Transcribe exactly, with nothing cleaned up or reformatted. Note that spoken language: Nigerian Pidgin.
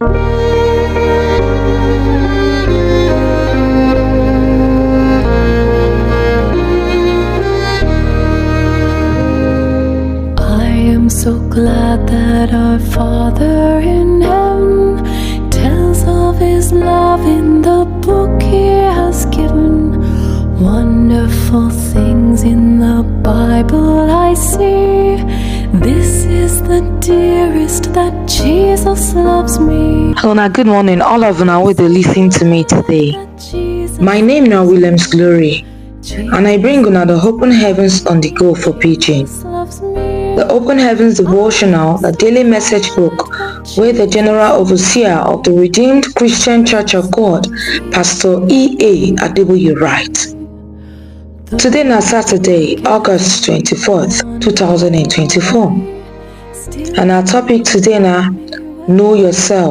I am so glad that our Father in heaven tells of his love in the book he has given. Wonderful things in the Bible I see. This is the dearest that Jesus loves me. Una good morning, all of una wey dey listen to me today. My name na Williams Glory, and I bring una the Open Heavens on the Go for Pidgin. The Open Heavens devotional, the daily message book, where the General Overseer of the Redeemed Christian Church of God, Pastor E A Adeboye, writes. Today na Saturday, August twenty-fourth, two thousand and twenty-four. And our topic today na Know Yourself.